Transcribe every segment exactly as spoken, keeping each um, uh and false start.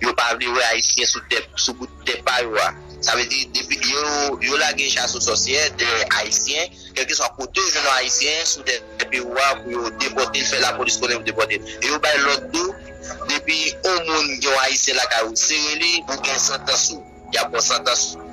yo pa vle wè Ayisyen sou tè, sou bout tè pa yo a. Sa vle di, depi yo, yo lage chasse aux sorcières dèyè Ayisyen, kèlkeswa kote yo jwenn yon Ayisyen sou tè peyi a pou yo depòte l, fè lapolis konnen pou depòte l. E yo bay lòd tou, depi yon moun gen yon Ayisyen lakay ou, sere li, ou gen santans ou. Y ap pran santans ou.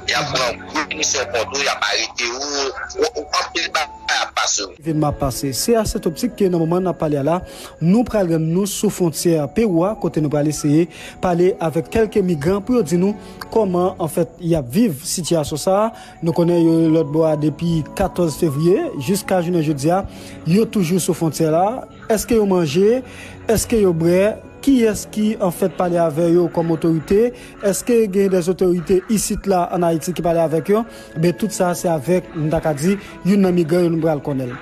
Y ap pran gwo pinisyon kont ou, y ap arete ou, ou, ou anpil bagay ap pase w. Evènman ap pase. Se a Sentoptik ke nan moman n ap pale a la, nou pral rann nou sou fwontyè Pewou a, kote nou pral eseye pale avèk kèlke migran pou yo di nou kòman, anfèt, y ap viv sitiyasyon sa a. Nou konnen yo lòt bò a depi katòz fevriye jiska jounen jodi a, yo toujou sou fwontyè la. Èske yo manje? Èske yo bwè? Kiyès ki, anfèt, pale avè yo kòm otorite? Èske gen dè otorite isit la, ann Ayiti, ki pale avèk yo? Ebyen, tout sa, se avèk, m ta ka di, youn nan migran yo nou pral konnen l.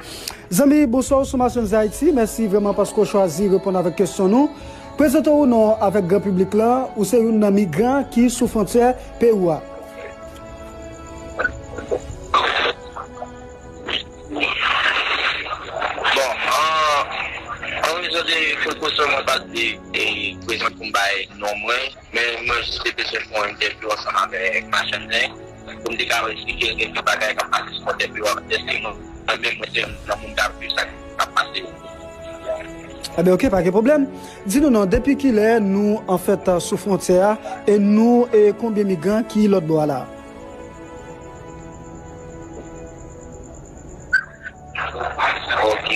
Zanmi, bonswa, ou sou Masyonz Ayiti. Mèsi vrèman paske w chwazi reponn avèk kesyon nou. Prezante w non avèk gran piblik la. Ou se youn nan migran ki sou fwontyè Pewou a. Bon, an, an rezon de prekosyon, mwen pa t vle, e, prezante pou m bay non mwen, men mwen jis te bezwen fè yon entèvyou ansanm avèk machann zen, pou m te ka eksplike l gen de bagay k ap pase sou entèvyou a, dèske mwen, mwen menm, mwen se youn nan moun k ap viv sa k ap pase yo. Ebyen, oke, pa gen pwoblèm. Di nou non, depi kilè nou, anfèt, sou fwontyè a, e nou, e konbyen migran ki lòt bò a la? Ok.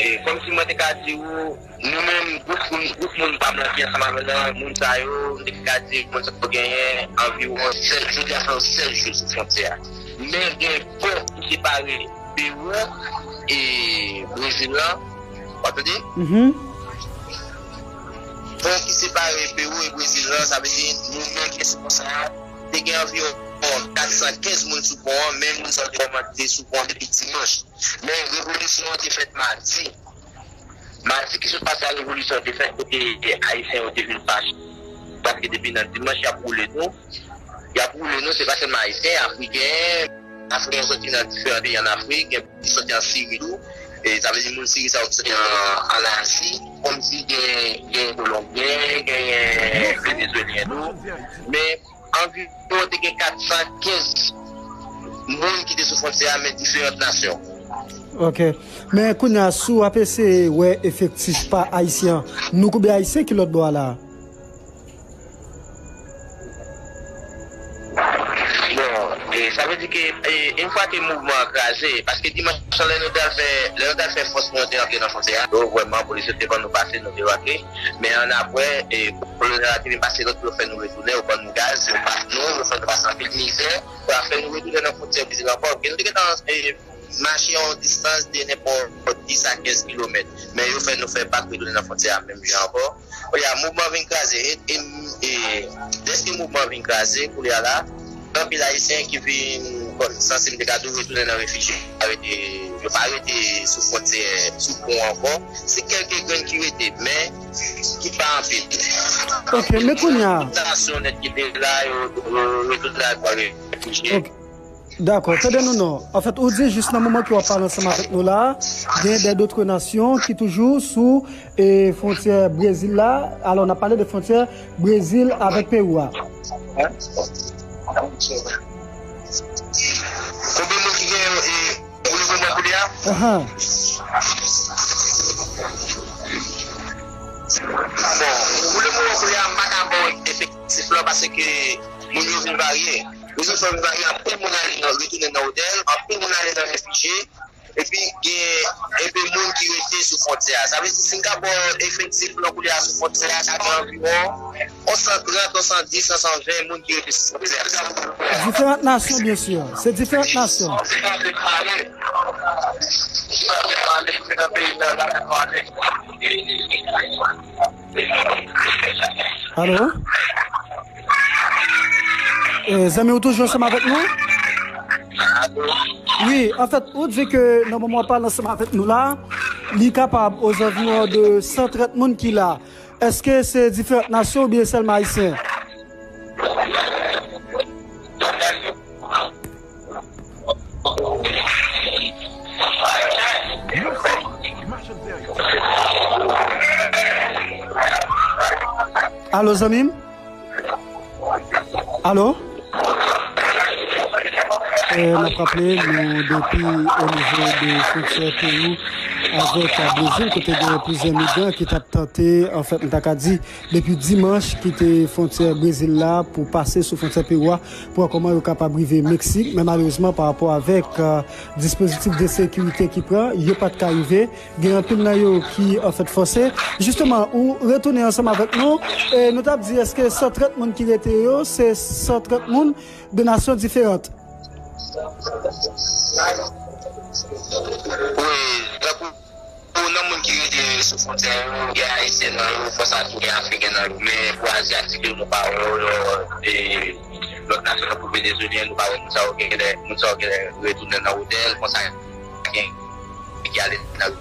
E kòmsi mwen te ka di ou, nou menm, gwoup moun, gwoup moun pa m lan ki ansanm avè l lan, moun sa yo, m te ka di, moun sa yo genyen anviwon sèt, jodi a fè yo sèt jou sou fwontyè a. Men gen pon ki separe Pewou e Brezil lan. W ap tande? Mhm. Pon ki separe Pewou e Brezil lan, sa vle di, nou menm ki sou pon sa a, te gen anviwon kat san kenz moun sou pon an, men moun sa yo te kòmanse sou pon an depi dimanch. Men revolisyon an te fèt madi. Madi ki sot pase a, revolisyon an te fèt kote Ayisyen yo te vin fache. Paske depi nan dimanch, y ap woule nou. Y ap woule nou, se pa sèlman Ayisyen, Afriken, Afriken yo soti nan diferan peyi ann Afrik, gen ki soti an Siri tou. E sa vle di moun Siri sa yo ki soti an, an Azi, kòmsi gen, gen Kolonbyen, gen Venezwelyen tou. Men anviwon te gen kat san kenz moun ki te sou fwontyè a, men diferan nasyon. Ok. Men kounye a, si w ap eseye wè efektif pa Ayisyen, nou konbyen Ayisyen ki lòt bò a la? Bon, e, sa vle di ke, e, yon fwa ke mouvman an kraze, paske dimanch lan, lè nou t al fè, lè nou t al fè fòs nou an te antre nan fwontyè a, yo vrèman, polis yo te ban nou pase, nou debake. Men annapre, e, kolonèl la te vin pase lòd pou yo fè nou retounen, yo ban nou gaz, yo bat nou, yo fè nou pase anpil mizè, pou yo fè nou retounen nan fwontyè Brezil ankò. Gen nou te gentan, e, mache yon distans de nenpòt dis a kenz kilomèt. Men yo fè nou fè bak retounen nan fwontyè a menm jan ankò. Kounye a, mouvman vin kraze. E, e, e, dèske mouvman vin kraze, kounye a la, gen anpil Ayisyen ki vin, kòm, sanse m te ka di w, retounen nan refijye. Yo pa rete, yo pa rete sou fwontyè, sou pon an ankò. Se kèlke grenn ki rete, men ki pa anpil. Ok, men kounye a. Popilasyon nèt ki te la, yo, yo, yo tout la, yo al refijye. Ok. Dakò, tande nou non. Anfèt, ou di jis nan moman ke w ap pale ansanm avèk nou la, gen dè dòt nasyon ki toujou sou, e, fwontyè Brezil la. Alò, n ap pale de fwontyè Brezil avèk Pewou a. Konbyen moun ki gen, e, pou le moman kounye a? Ahan. Bon, pou le moman kounye a, m pa ka ba w efektif la paske moun yo vin varye. Rezon fè m vin varye, anpil moun ale nan, retounen nan otèl, anpil moun ale nan refijye, epi gen enpe moun ki rete sou fwontyè a. Sa vle di, si m ka ba w efektif lan kounye a sou fwontyè a, sa gen anviwon yon san trant, yon san dis, yon san ven moun ki rete sou fwontyè a. Diferan nasyon, byen si. Se diferan nasyon. Alo? E, zanmi, ou toujou ansanm avèk nou? Wi, anfèt, ou di ke nan moman w ap pale ansanm avèk nou la, li kapab ozanviwon de san trant moun ki la. Èske se diferan nasyon oubyen sèlman ayisyen? Alo, zanmi m? Alo? E, n ap raple nou depi o nivo de fwontyè Perou avèk Brezil, kote gen plizyè migran ki t ap tante, anfèt, m ta ka di, depi dimanch, kite fwontyè Brezil la pou pase sou fwontyè Perou a, pou wè kòman yo kapab rive Meksik. Men malerezman, pa rapò avèk, e, dispozitif de sekirite ki pran, yo pa t ka rive. Gen anpil nan yo ki, anfèt, fòse. Jisteman, ou retounen ansanm avèk nou. E nou t ap di, èske san trant moun ki rete yo, se san trant moun de nasyon diferan? Wi, tankou pou nan moun ki rete sou fwontyè yo, gen Ayisyen nan yo, konsa tou gen Afriken nan yo, men pou Azyatik yo, nou pa wè yo, e, lòt nasyon tankou Venezuelyen, nou pa wè moun sa yo genlè, moun sa yo genlè retounen nan otèl, konsa gen ki ale nan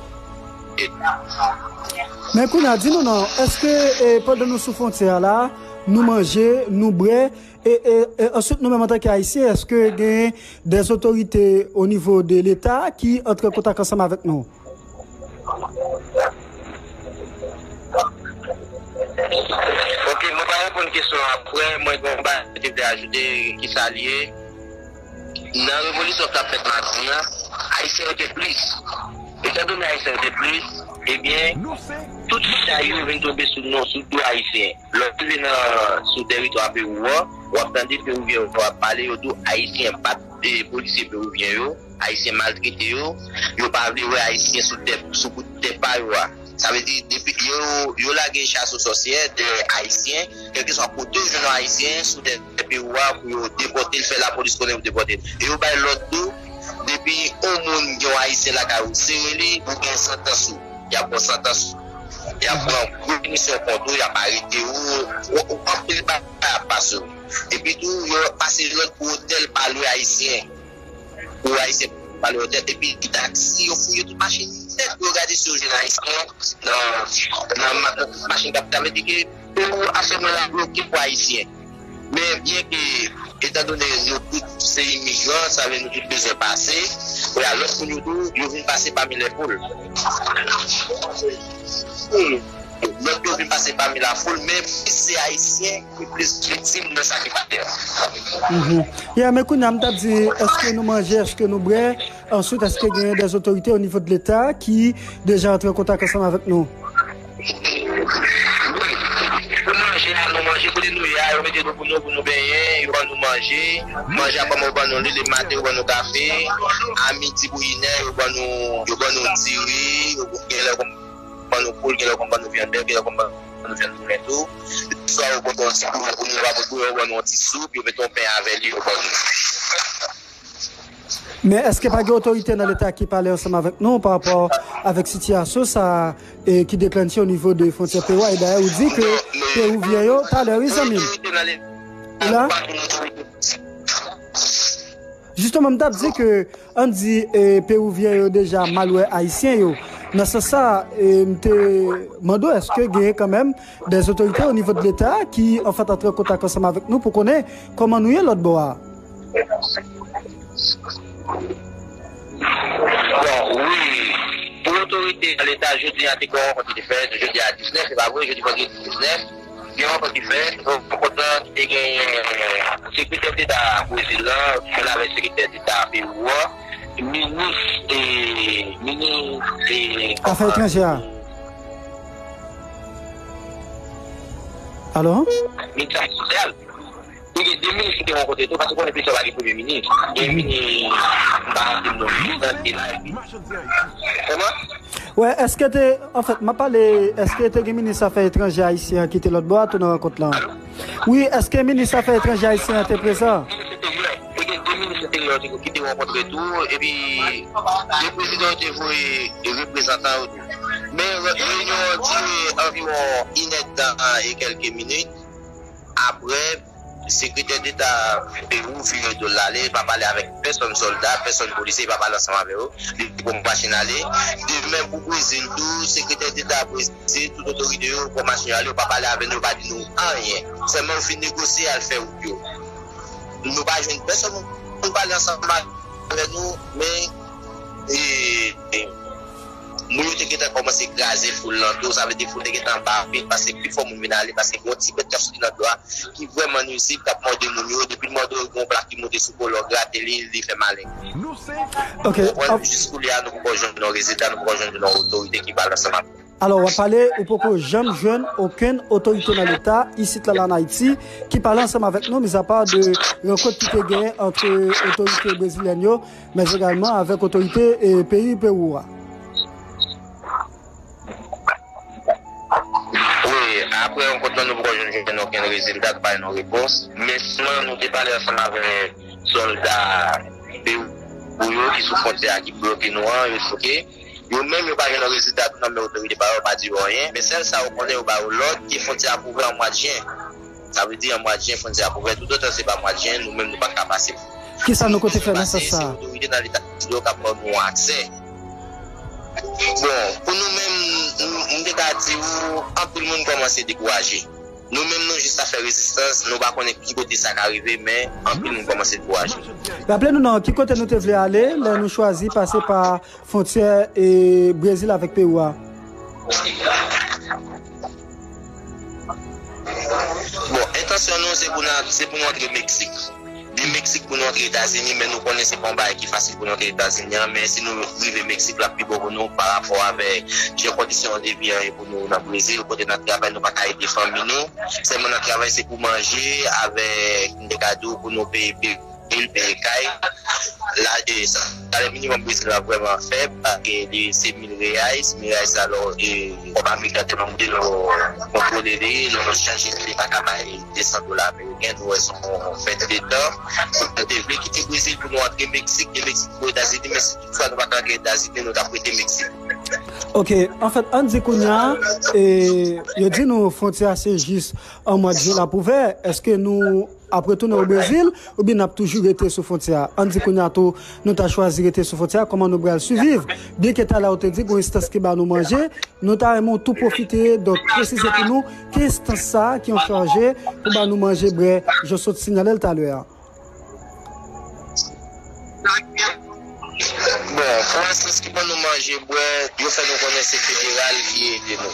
Men kounye a, di nou non, èske, e, pandan nou sou fwontyè a la, nou manje, nou bwè, e, e, e answit nou menm antanke Ayisyen, èske gen dè otorite o nivo de Leta ki antre an kontak ansanm avèk nou? Ok, mwen pa reponn kesyon an. Apre, mwen gen yon bagay mwen te vle ajoute, ki sa l ye? Nan revolisyon k t ap fèt madi an, Ayisyen yo te plis. Etandone Ayisyen yo te plis, ebyen, tout chay yo vin tonbe sou non, sou do Ayisyen. Lè w rive nan, sou tèritwa Pewou an, w ap tande Pewivyen yo ap pale, yo di w Ayisyen bat, e, polisye Pewivyen yo, Ayisyen maltrete yo, yo pa vle wè Ayisyen sou tè, sou bout tè pa yo a. Sa vle di, depi yo, yo lage chas o sòsyè dèyè Ayisyen, kèlkeswa kote yo jwenn yon Ayisyen sou tè peyi w a pou yo depòte l, fè lapolis konnen pou depòte l. E yo bay lòd tou, depi yon moun gen yon Ayisyen lakay ou, sere li, ou gen santans ou. Y ap pran santans ou. Y ap pran gwo pinisyon kont ou, y ap arete ou. Ou, ou, anpil bagay ap pase w. Epi tou, yo pase lòd pou otèl pa lwe Ayisyen. Pou Ayisyen pa lwe otèl. Epi taksi, yo fouye tout machin nèt pou yo gade si yo jwenn Ayisyen nan, nan, nan tout machin k ap travèse. Sa vle di ke Pewou aktyèlman la bloke pou Ayisyen. Men byen ke, etandone nou tout se imigran, sa vle nou tout bezwen pase, kounye a lòt moun yo tou, yo vin pase pami lè foul. Hmm. Lòt yo vin pase pami la foul, men plis se Ayisyen ki plis viktim nan sa ki pase a. Mhm. Yeah, men kounye a, m t ap di, èske nou manje, èske nou bwè? Answit, èske genyen dè otorite o nivo de Leta ki deja antre an kontak ansanm avèk nou? Wi. Pou manje a, nou manje kote nou ye a, yo mete dlo pou nou, pou nou benyen, yo ban nou manje. Manje a kòman yo ban nou li, le maten yo ban nou kafe, a midi pou inè, yo ban nou, yo ban nou diri, yo genlè konn ban nou poul, genlè konn ban nou vyann bèf, genlè konn ban nou vyann poulen tou. Swa yo pote yon ti poulen pou nou, yo pa pote poulen, yo ban nou yon ti soup, yo mete yon pen avè li, yo ban nou. Men èske pa gen otorite nan Leta ki pale ansanm avèk nou pa rapò avèk sitiyasyon sa a, e, ki deklanche o nivo de fwontyè Pewou a? E dayè, ou di ke Pewivyen yo, talè, wi, zanmi m. Ou la? Jisteman, m t ap di ke, ann di, e, Pewivyen yo deja mal wè Ayisyen yo. Nan sans sa, e, m te mande w, èske genyen kanmenm dè otorite o nivo de Leta ki, anfèt, antre an kontak ansanm avèk nou pou konnen kòman nou ye lòt bò a? Bon, wi. Pou otorite Leta, jodi a te gen yon rankont ki te fèt, jodi a diznèf, se pa vre, jodi vandredi diznèf, gen yon rankont ki fèt, rankont lan te genyen Sekretè Deta Brezil lan, ki fè l avèk Sekretè Deta Pewou an, minis, e, minis, e, Afè etranjè a. Alo? Minis Afè Sosyal. Li gen de minis ki te rankontre tou, paske konnen peyi sa pa gen premye minis. Gen minis, m pa rapele non, minis sante la, epi. Kòman? Wè, èske te, anfèt, m ap pale, èske te gen minis afè etranjè ayisyen an ki te lòt bò a tou nan rankont lan? Wi, èske minis afè etranjè ayisyen an te prezan? Minis enteryè, te gen de minis enteryè ki te rankontre tou, epi de prezidan yo te voye reprezantan yo tou. Men re-, reyinyon an dire anviwon inèdtan e kèlke minit. Apre, Sekretè Deta Pewou vire do l ale, li pa pale avèk pèsonn sòlda, pèsonn polisye, li pa pale ansanm avè yo. Li pran machin ale. De menm pou Brezil tou, Sekretè Deta Brezil, tout otorite yo pran machin yo ale, yo pa pale avè nou, yo pa di nou anyen. Sèlman yo fin negosye al fè wout yo. Nou pa jwenn pèsonn pou pale ansanm avè nou, men, e, e, Moun yo te gentan kòmanse kraze foul lan tou, sa vle di foul te gentan anba anpil, paske pifò moun vin ale, paske gen yon ti bèt k ap soti nan dlo a, ki vrèman nwizib, k ap mòde moun yo, depi l mòde w, gen yon plak ki monte sou po, lè w grate li, li fè maleng. Ok. Ou konprann? Jis koulye a, nou poko jwenn yon rezilta, nou poko jwenn yon otorite ki pale ansanm avè nou. Alò, w ap pale, ou poko janm jwenn okenn otorite nan Leta isit la, la an Ayiti, ki pale ansanm avèk nou, mizapa de rankont ki te genyen ant otorite brezilyèn yo, men egalman avèk otorite e, peyi Pewou a. Wi, apre rankont lan, nou poko jwenn, jwenn okenn rezilta, nou pa jwenn yon repons. Men sèlman nou te pale ansanm avèk sòlda Pewou yo ki sou fwontyè a ki bloke nou an, yo choke. Yo menm, yo pa jwenn rezilta tou nan men otorite pa yo, yo pa di yo anyen. Men sèl sa yo konnen, yo ba yo lòd ke fwontyè a pou ouvè an mwa jen. Sa vle di an mwa jen, fwontyè a pou ouvè. Toutotan se pa mwa jen, nou menm nou pa ka pase. Kisa nou konte fè nan sans sa a? Se otorite nan Leta Sud yo k ap ban nou aksè. Bon, pou nou menm, m te ka di w, anpil moun kòmanse dekouraje. Nou menm, nou jis ap fè rezistans, nou pa konnen ki kote sa ka rive, men anpil moun kòmanse dekouraje. Raple nou non, ki kote nou te vle ale lè nou chwazi pase pa fwontyè e Brezil avèk Pewou a? Bon, entansyon nou se pou nou, se pou nou antre Meksik. De Meksik pou nou antre Etazini, men nou konnen se pa yon bagay ki fasil pou nou antre Etazini an, men si nou rive Meksik, l ap pi bon pou nou pa rapò avèk jan kondisyon de vi an ye pou nou nan Brezil, kote n ap travay, nou pa ka ede fanmi nou. Sèlman n ap travay se pou manje, avèk, m te ka di w, pou nou peye bil, peye kay. La, e, sa, salè minimòm Brezil la vrèman fèb, paske li se mil reais, mil reais alò, e, kòb ameriken tèlman moute, lè w kontwole li, lè w chanje li, li pa ka bay de san dola ameriken, nou wè se yon pèt de tan. Nou te vle kite Brezil pou nou antre Meksik, de Meksik pou Etazini, men si toutfwa nou pa t antre Etazini, nou t ap rete Meksik. Ok, anfèt, ann di kounye a, e, yo di nou fwontyè a se jis an mwa jen l ap ouvè, èske nou ap retounen o Brezil, oubyen n ap toujou rete sou fwontyè a? Ann di kounye a tou, nou ta chwazi rete sou fwontyè a, kòman nou pral siviv? Byenke talè ou te di gen yon enstans ki ba nou manje, nou ta renmen w tou pwofite, donk, presize pou nou, ki enstans sa a ki an chaje pou ba nou manje, bwè, jan w sot sinyale l talè a? Bon, pou enstans ki ban nou manje, bwè, yo fè nou konnen se federal ki ede nou.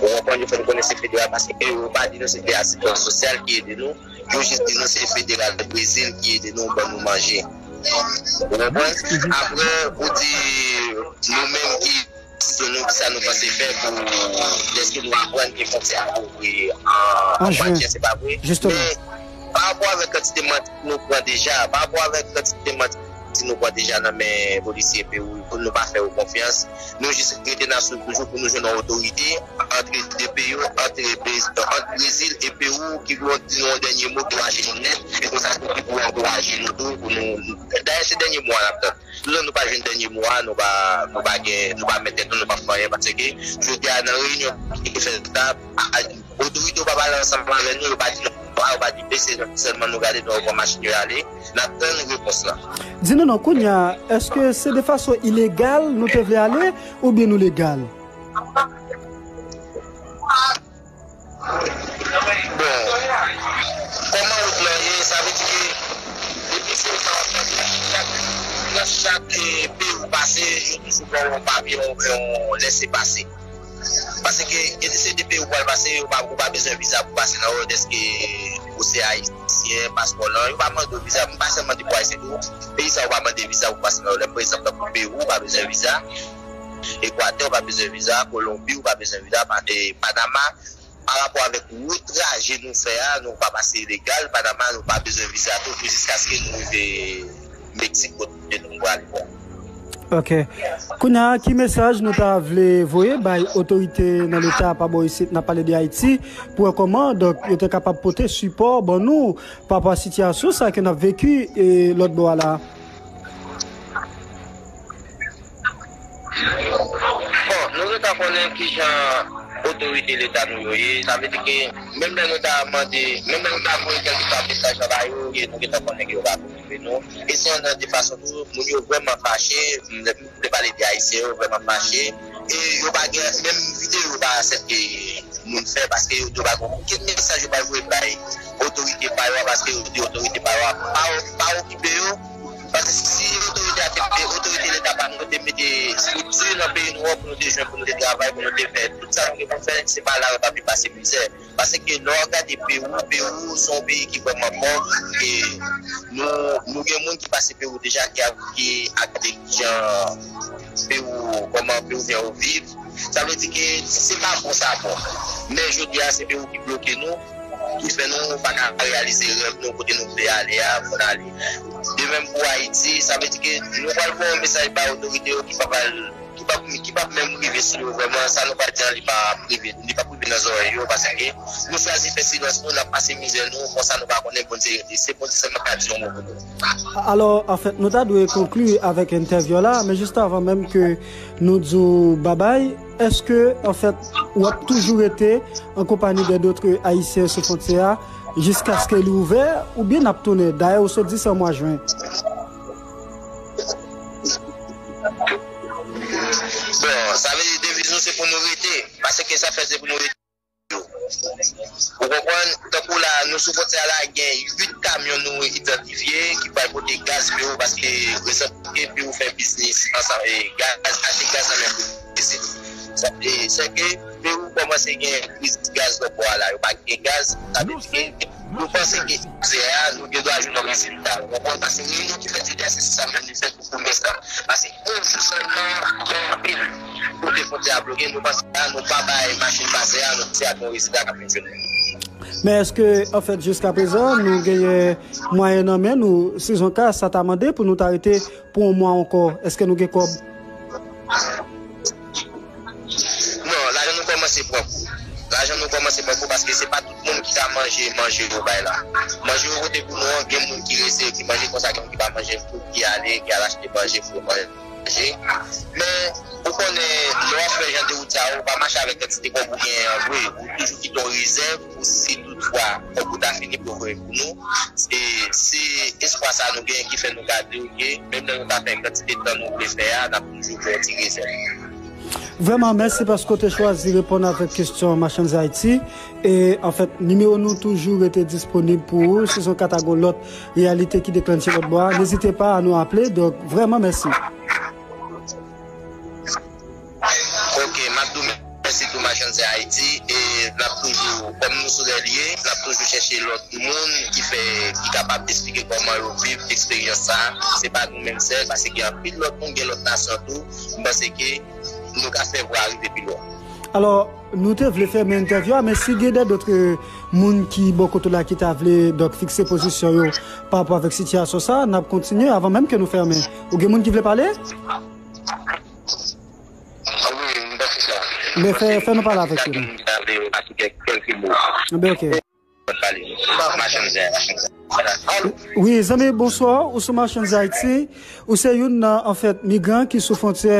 Ou konprann, yo fè nou konnen se federal, paske yo pa di nou se de asistans sosyal ki ede nou. Yo jis di nou se federal Brezil ki ede nou, ban nou manje. Ou konprann? Apre, ou di nou menm ki desizyon nou, kisa nou panse fè pou, èske nou aprann ke fwontyè a pou ouvri an mwa jen, se pa vre? Men, pa rapò avèk kantite manti nou pran deja, pa rapò avèk kantite manti nou pran deja nan men polisye Pewou, nou pa fè yo konfyans. Nou jis rete nan souf toujou pou nou jwenn yon otorite ant de peyi yo, ant Brez-, ant Brezil e Pewou ki pou di nou yon dènye mo, ki pou aji nou nèt, e konsa tou ki pou ankouraje nou tou, pou nou, dayè se dènye mo a n ap tann. Toutan nou pa jwenn dènye mo a, nou pa, nou pa gen, nou pa met tèt nou, nou pa fè anyen, paske jodi a nan reyinyon ki te fèt la, a, a, otorite yo pa pale ansanm avè nou, yo pa di nou a, yo pa di be, se sèlman nou gade, nou pran machin yo ale, n ap tann repons lan. Di nou non, kounye a, èske se de fason ilegal nou te vle ale, oubyen nou legal? Bon, kòman wout lan ye, sa vle di ke depi se sa w ap tande, chak, nan chak, eh, peyi ou pase, yo toujou ba w yon papye, yon, yon lèsepase. Paske gen de se de peyi ou pral pase, ou pa, ou pa bezwen viza pou pase nan yo, dèske ou se ayisyen, paspò lan, yo pa mande w viza, m pa sèlman di pou ayisyen tou, peyi sa yo pa mande viza pou pase nan yo, lè pa egzanp tankou Pewou, ou pa bezwen viza, Ekwatè, ou pa bezwen viza, Kolonbi, ou pa bezwen viza, Pa-, eh, Panama, pa rapò avèk wout traje nou fè a, nou pa pase ilegal, Panama, nou pa bezwen viza tou, pou jiskaske nou rive Meksik kote nou prale. Ok. Kounye a, ki mesaj nou ta vle voye bay otorite nan Leta pa bò isit, n ap pale de Ayiti, pou wè kòman, donk, yo te kapab pote sipò ban nou pa rapò a sitiyasyon sa ke n ap veki, e, lòt bò a la? Bon, nou gentan konnen kijan otorite Leta nou yo ye. Sa vle di ke menm lè nou ta mande, menm lè nou ta voye kèlkeswa mesaj la ba yo, e nou gentan konnen ke yo pa pou rive nou. E se youn nan de fason tou, moun yo vrèman fache, m vle pale de Ayisyen yo vrèman fache. E yo pa gen, menm videyo yo pa aksepte moun fè, paske yo di yo pa gen okenn mesaj yo pral voye bay otorite pa yo a, paske yo di otorite pa yo a pa, pa okipe yo. Paske si otorite a te, otorite Leta pa nou te mete estrikti nan peyi nou an pou nou te jwenn, pou nou te travay, pou nou te fè tout sa nou gen pou fè, se pa la yo t ap pase mizè. Paske lè w ap gade Pewou, Pewou se yon peyi ki vrèman pòv. E nou, nou gen moun ki pase Pewou deja ki ap, ki ap gade kijan Pewou, kòman Pewou vyen yo viv. Sa vle di ke se pa bon sa bon. Men jodi a, se Pewou ki bloke nou, ki fè nou pa ka reyalize rèv nou kote nou vle ale a, pou n ale. De menm pou Ayiti, sa vle di ke nou pral voye yon mesaj ba otorite yo ki pa pral, ki p ap, ki p ap menm rive sou yo vrèman. Sa nou pral di an, li p ap rive, li p ap rive nan zòrèy yo, paske nou chwazi fè silans nou, n ap pase mizè nou, konsa nou pa konnen Bondye rete. Se Bondye sèlman k ka di yon mo pou nou. Alò, anfèt, nou ta dwe konkli avèk entèvyou la, men jis avan menm ke nou di w babay, èske, anfèt, w ap toujou rete an konpanyi de dòt Ayisyen sou fwontyè a jiskaske li ouvè, oubyen n ap tounen? Dayè, ou sot di se an mwa jen. Bon, sa vle di deviz nou se pou nou rete, paske sa fè se pou nou rete. Ou konprann? Tankou la, nou sou fwontyè la, gen uit kamyon nou idantifye ki pral pote gaz Pewou, paske rezon ke Pewou fè biznis ansanm, e, gaz, achte gaz nan men Brezil. Sa, e, se ke Pewou kòmanse gen kriz gaz lòtbò a la. Yo pa gen gaz, sa vle di ke nou panse ke fwontyè a, nou gen dwa jwenn yon rezilta. Ou konprann? Paske reyinyon ki fèt jodi a, se sa menm li fèt pou premye sa. Paske yon jou sèlman, gen anpil kote fwontyè a bloke, nou panse a, nou pa bay machin pase a, nou panse a gen yon rezilta k ap vin jwenn nou. Men èske, anfèt, jiskaprezan, nou genyen mwayen nan men nou, sizonka, sa ta mande pou nou ta rete pou yon mwa ankò? Èske nou gen kòb? Non, lajan nou kòmanse pran kou. Lajan nou kòmanse pran kou paske se pa tout moun ki ka manje manje yo bay la. Manje yo pote pou nou an, gen moun ki rese yo ki manje konsa, gen moun ki pa manje, pou ki ale, ki al achte manje pou yo manje. Men, ou konnen, lè w ap fè jan de wout sa yo, ou pa mache avèk kantite kòb ou genyen an vre. Ou toujou kite yon rezèv pou si toutfwa kòb ou ta fini pou yo voye pou nou. E se espwa sa nou genyen ki fè nou ka di, oke, menm lè nou ta fè kantite tan nou vle fè a, n ap toujou fè yon ti rezèv. Vrèman, mèsi paske w te chwazi reponn avèk kesyon Machann Haiti. E, anfèt, nimewo nou toujou rete disponib pou ou. Sizonka ta gon lòt reyalite ki deklannche lòt bò a, n'ezite pa a nou aple. Donk, vrèman, mèsi. Ok, m ap di w mèsi tou, Machann Haiti. E n ap toujou, kòm nou sou lè l ye, n ap toujou chèche lòt moun ki fè, ki kapab eksplike kòman yo viv eksperyans sa. Se pa nou menm sèl, paske gen anpil lòt moun, gen lòt nasyon tou. M panse ke nou ka fè vwa rive pi lwen. Alò, nou te vle fèmen entèvyou a, men si gen de dòt, euh, moun ki bò kote w la ki ta vle, donk, fikse pozisyon yo pa rapò avèk sitiyasyon sa, n ap kontinye avan menm ke nou fèmen. Ou gen moun ki vle pale? Wi, m panse sa. Men fè, fè nou pale avèk yo, non. Sa vle pase kèk, kèk mo. Ben, ok. Pale. Machann zen, machann zen. Wi, zanmi, bonswa. Ou sou Machann Haiti. Ou se youn nan, anfèt, migran ki sou fwontyè,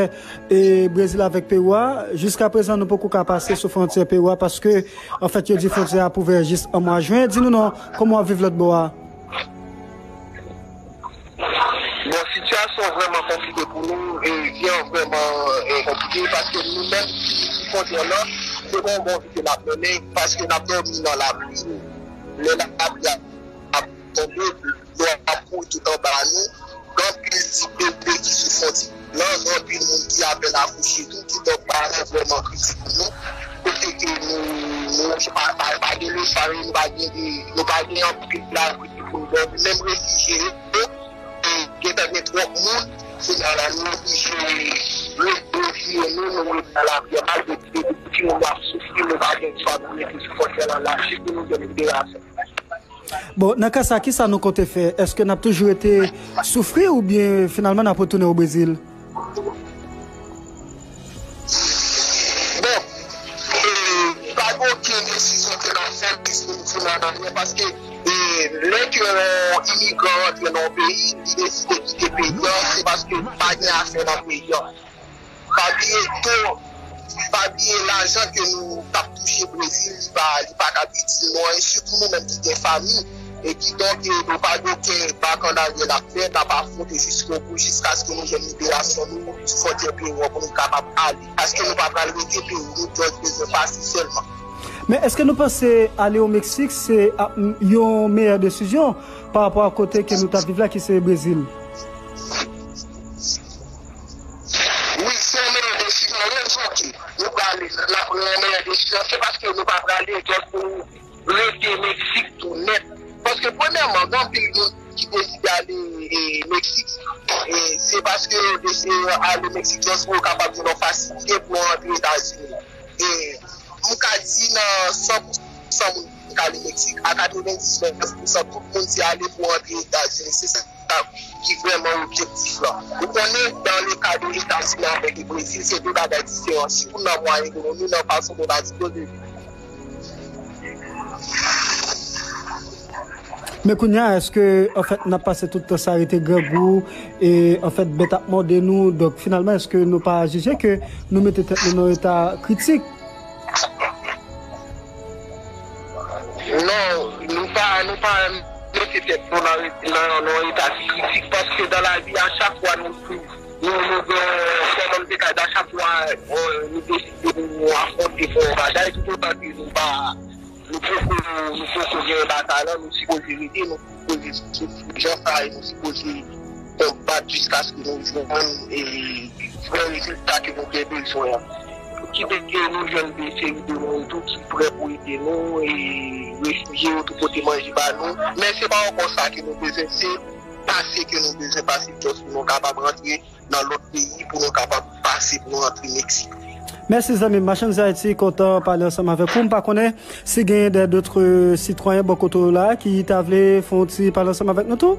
e, Brezil avèk Pewou a. Jiskaprezan, nou poko ka pase sou fwontyè Pewou a paske, anfèt, yo di fwontyè a ap ouvè jis an mwa jen. Di nou non, kòman w ap viv lòt bò a? Bon, sitiyasyon vrèman konplike pou nou, e, vi an vrèman, e, konplike, paske nou menm ki sou fwontyè lan, se pa yon bon vi ke n ap mennen, paske n ap dòmi nan lapli. Lè lapli ap tonbe, dlo ap kouri tout anba nou. Gen anpil ti bebe ki sou fwontyè lan, gen anpil moun ki apèn akouche tou, kidonk bagay la vrèman kritik pou nou. Kote ke nou, nou pa, pa, pa gen lefa, nou pa gen de, nou pa gen anpil abri pou nou dòmi. Menm refijye yo, e gentan gen twòp moun, kounye a la, nou oblije re-, refijye nou, nou rete nan lapli a, malgre ti bebe, timoun yo ap soufri, nou pa gen swa pou rete sou fwontyè lan, la, jis pou nou jwenn liberasyon. Bon, nan ka sa, kisa nou konte fè? Èske n ap toujou rete soufri oubyen finalman n ap retounen o Brezil? Bon, e, pa gen okenn desizyon ke n ap fè, piske nou tounen an aryè, paske, e, lè ke yon imigran rantre nan yon peyi, li deside kite peyi an, se paske li pa gen afè nan peyi an. Pa bliye to, pa bliye lajan ke nou t ap touche Brezil, li pa, li pa t ap itil nou anyen, sitou nou menm ki gen fanmi. E kidonk, e, nou pa gen okenn bakann aryè n ap fè, n ap afwonte jiskobou, jiskaske nou jwenn liberasyon nou sou fwontyè Pewou an pou nou kapab ale. Paske nou pa pral rete Pewou, nou just bezwen pase sèlman. Men èske nou panse ale o Meksik se, a, m, yon meyè desizyon pa rapò a kote ke nou t ap viv la, ki se Brezil? rete Meksik tou nèt. Paske, premyèman, gen anpil moun ki deside ale, e, Meksik, e, se paske yo deside ale Meksik, jis pou yo kapab jwenn yon fasilite pou yo antre Etazini. E m ka di nan san pou san moun k ale Meksik, a katrevendiznèf pou san tout moun se ale pou antre Etazini. Se sa ki vrèman objektif la. Ou konnen, dans le cas de Etazini avèk Brezil, se de bagay diferan, sitou nan mwayen ekonomi, nan fason moun ta sipoze viv. Men kounye a, èske, anfèt, n ap pase tout tan sa rete grangou, e, anfèt, bèt ap mòde nou, donk, finalman, èske nou pa jije ke nou mete tèt nou nan yon eta kritik? Non, nou pa, nou pa mete tèt nou nan, nan, nan yon eta ki kritik, paske dans la vie, a chak fwa nou, nou, nou gen, kòman m te ka di, a chak fwa, euh, nou deside nou afwonte pou yon bagay, toutotan ke nou pa, nou poko, nou poko gen batay la, nou sipoze rete, nou sipoze sou jan sa, e nou sipoze konbat jiskaske nou jwenn, e, vrè rezilta ke nou gen bezwen an. Ki te gen nou jwenn de seri de moun tou ki prè pou ede nou, e refijye yo tou pote manje ba nou. Men se pa ankò sa ke nou bezwen, se pase ke nou bezwen pase, just pou nou kapab rantre nan lòt peyi, pou nou kapab pase pou nou rantre Meksik. Mèsi zanmi m, Machann Zayiti kontan pale ansanm avèk ou. M pa konnen si genyen de dòt sitwayen bò kote w la ki ta vle fè yon ti pale ansanm avèk nou tou.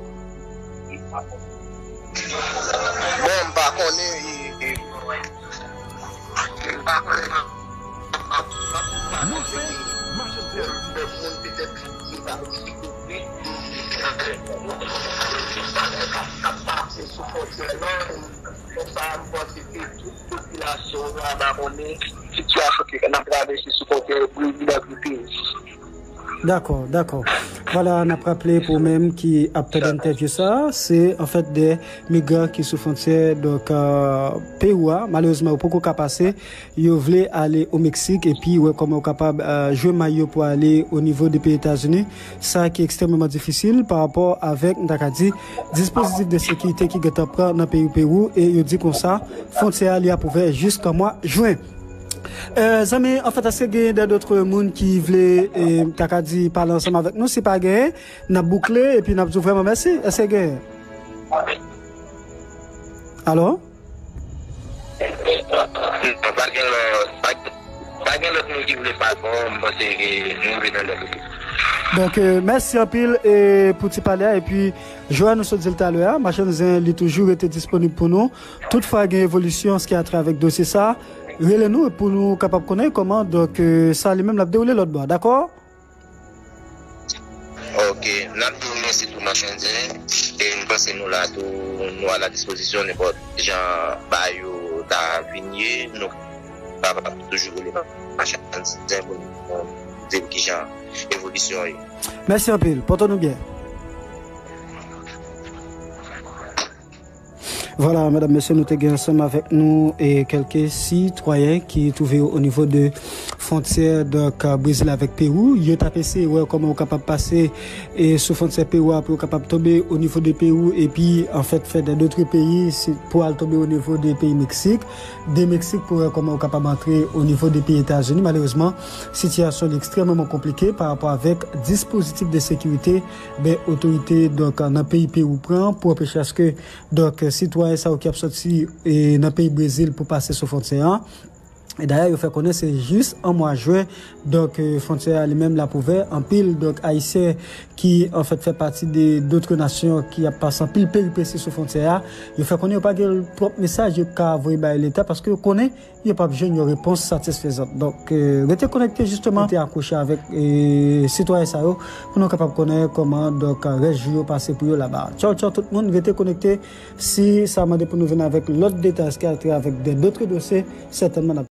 Bon, m pa konnen, e, e, m pa konnen. Nou se Machann Zayiti. Moun petèt ki pa eksplike, k ap pase sou fwontyè nan, konsa, m panse ke tout popilasyon an aba konnen sitiyasyon ke n ap travèse sou fwontyè Brezil ak peyi. Dakò, dakò. Vwala, n ap raple pou ou menm ki ap tande entèvyou sa, se anfèt de migran ki sou fwontyè, donk, euh, Pewou a. Malerezman, yo poko ka pase, yo vle ale o Meksik, epi wè kòman yo kapab, euh, jwe may yo pou ale o nivo de peyi Etazini. Sa ki ekstrèmeman difisil pa rapò avèk, m ta ka di, dispozitif de sekirite ki gentan pran nan peyi Pewou, e yo di konsa, fwontyè a li ap ouvè jiskan mwa jen. Euh, zanmi, anfèt, èske gen de dòt moun ki vle, e, ta ka di, pale ansanm avèk nou? Si pa genyen, n ap boukle epi n ap di w vrèman mèsi. Èske genyen? Alo? Pa gen lòt, pa, pa gen lòt moun ki vle pale. Bon, m panse ke nou rive nan lè. Donk, euh, mèsi anpil, e, pou ti pale a, epi jan nou sot di l talè a, Machann Zen li toujou rete disponib pou nou. Tout fwa gen evolisyon an sa ki a travè dosye sa, rele nou pou nou kapab konnen kòman, donk, euh, sa li menm l ap dewoule lòt bò a, dakò? Ok, n ap di w mèsi tou, Machann Zen, e m panse nou la tou, nou a la dispozisyon nenpòt jan bagay yo ta vin ye, nou kapab toujou rele Machann Zen pou nou di l kijan evolisyon an ye. Mèsi anpil, pòte nou byen. Vwala, medam, mesye, nou te gen ansanm avèk nou, e, kèlke sitwayen ki twouve yo o nivo de fwontyè, donk, Brezil avèk Pewou. Yo t ap eseye wè kòman yo kapab pase, e, sou fwontyè Pewou a pou yo kapab tonbe o nivo de Pewou, epi, anfèt, fè de dòt peyi, si, pou al tonbe o nivo de peyi Meksik, de Meksik pou wè kòman yo kapab antre o nivo de peyi Etazini. Malerezman, sitiyasyon li ekstrèmeman konplike pa rapò avèk dispozitif de sekirite, ben, otorite, donk, nan peyi Pewou pran pou anpeche aske, donk, sitwayen sa yo ki ap sòti, e, nan peyi Brezil pou pase sou fwontyè an. E dayè, yo fè konnen se jis an mwa jen, donk, e, fwontyè a li menm l ap ouvè. Anpil, donk, Ayisyen ki, anfèt, fè pati de dòt nasyon ki ap pase anpil peripesi sou fwontyè a, yo fè konnen yo pa gen twòp mesaj yo ka voye bay Leta paske yo konnen yo p ap jwenn yon repons satisfezan. Donk, e, rete konekte jisteman, rete akwoche avèk, e, sitwayen sa yo pou nou kapab konnen kòman, donk, rès jou yo pase pou yo laba. Tchaw, tchaw tout moun, rete konekte. Si sa mande pou nou vin avèk lòt detay ki a travè de dòt dosye, sètènman n ap